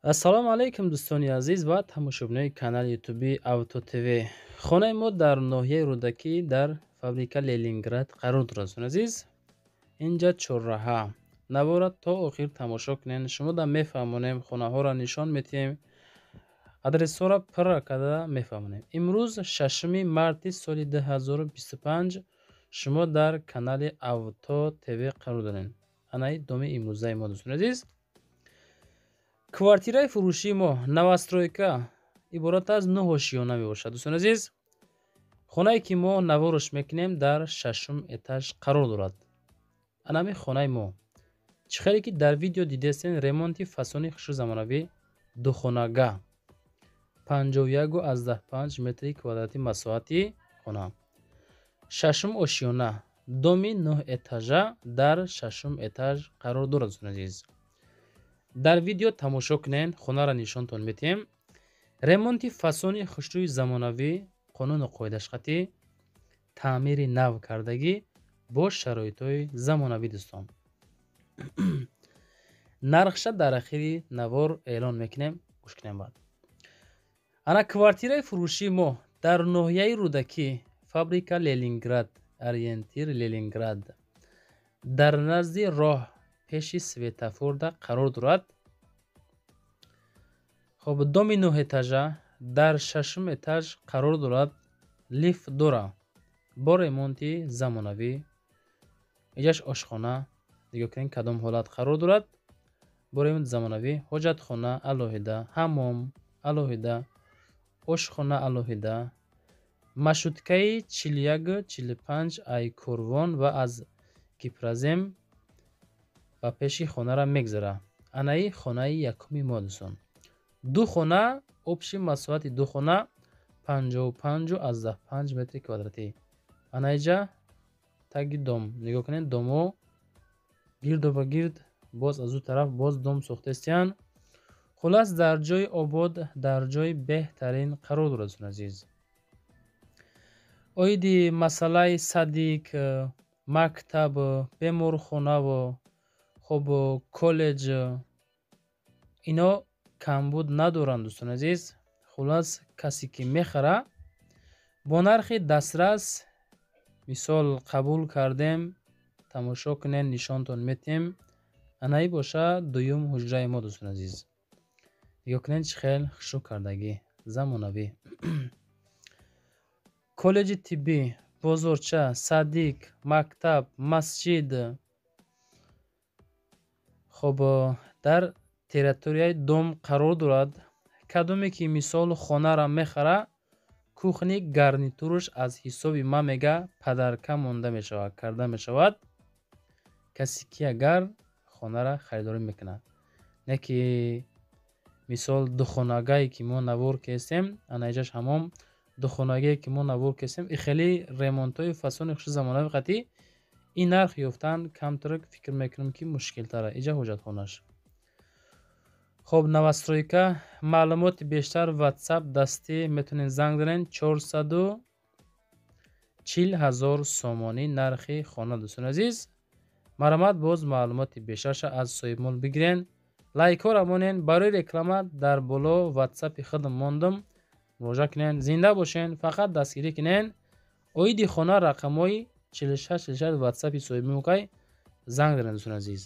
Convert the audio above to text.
Ассалому алайкум, дӯстони азиз ва тамошобинони канали ютуби Авто ТВ. Хонаи мо дар ноҳияи Рӯдакӣ, дар фабрика Ленинград қарор дорад. Дӯстони азиз, инҷа чорраҳа. Навора то охир тамошо кунед, шумо да мефаҳмонем, хонаҳоро нишон метиҳем, адресҳоро пурра карда мефаҳмонем. Имрӯз 6 марти соли 2025, шумо дар канали Авто ТВ қарор доред. Анаи доми имрӯзаи мо, дӯстони азиз. Квартираи фурӯшии мо новостройка, иборат аз нӯҳ ошиёна мебошад. Дӯстони азиз, хонае ки мо наворош мекунем, дар шашум этаж қарор дорад. Анами хонаи мо, чӣ хеле ки дар видео дидестен, ремонти фасони хушрӯ, замонавӣ, духонага, 51,5 метри квадрати масоҳати хона, шашум ошиёна, доми нӯҳ этажа дар шашум этаж қарор дорад. Дӯстони азиз, дар видео тамошо кунед, хонаро нишонтон метиҳем. Ремонти фасони хушрӯи замонавӣ, қонуну қоидашқатӣ, таъмири нав кардагӣ, бо шароитҳои замонавӣ. Дӯстон, нархша дар ахири навор эълон мекунем, гӯш кунем. Баъд ана квартираи фурӯшии мо дар ноҳияи Рӯдакӣ, фабрика Ленинград, ориентир Ленинград, дар назди роҳ, пеши светофорда қарор дорад. Хоб, доми нӯҳэтажа дар шашум этаж қарор дорад, лифт дора, бо ремонти замонавӣ. Иҷаш ошхона, нигоҳ кунед, кадом ҳолат қарор дорад, бо ремонти замонавӣ, ҳоҷатхона алоҳида, ҳаммом алоҳида, ошхона алоҳида. Маршруткаи 41-45 ай Корвон ва аз Гипрозем ба пеши хонара мегзара. Анаи хонаи якуми мо, дӯстон. Ду хона, общий масоҳати ду хона 55,5 метри квадратӣ. Анаиҷа таги дом, нигоҳ кунед, домо гирду ба гирд, боз аз ӯ тараф боз дом сохтаистиянд. Хулас, дар ҷои обод, дар ҷои беҳтарин қарор дорад. Дӯстони азиз, оиди масъалаи садик, мактаб, беморхонаву хоб, коллеҷ, ино камбуд надоранд. Дӯстони азиз, хулас, касе ки мехара, бо нархи дастрас, мисол, қабул кардем. Тамошо кунед, нишонтон метиҳем. Анаи боша дуюм ҳуҷраи мо. Дӯстони азиз, нигоҳ кунед, чӣ хел хушрӯ кардагӣ, замонавӣ. Коллеҷи тиббӣ, бозорча, садик, мактаб, масҷид, хоб, дар территорияи дом қарор дорад. Кадоме ки, мисол, хонара мехара, кухни гарнитуруш аз ҳисоби ман, мега, подарка монда мешавад, карда мешавад, касе ки агар хонара харидорӣ мекунад. Не ки, мисол, духонагае ки мо навор кестем, анаиҷаш ҳамом, духонагие ки мо навор кестем, и хеле ремонтҳои фасони хуши замонавӣ қатӣ ин нарх ёфтан камтар, фикр мекунам, ки мушкилтара. Иҷа ҳоҷатхонаш. Хоб, новостройка. Маълумоти бештар WhatsApp дастӣ метавонед занг занед. 440 000 сомонӣ нархи хона. Дӯстони азиз, марҳамат, боз маълумоти бештарша аз соҳибмол бигирен. Лайкҳоро монен барои реклама. Дар боло ватсапи худам мондам, муроҷиат кунен. Зинда бошен, фақат дастгирӣ кунен. Оиди хона рақамҳои 46 46 ватсапи соҳибмулкай, занг занед, дӯстони азиз.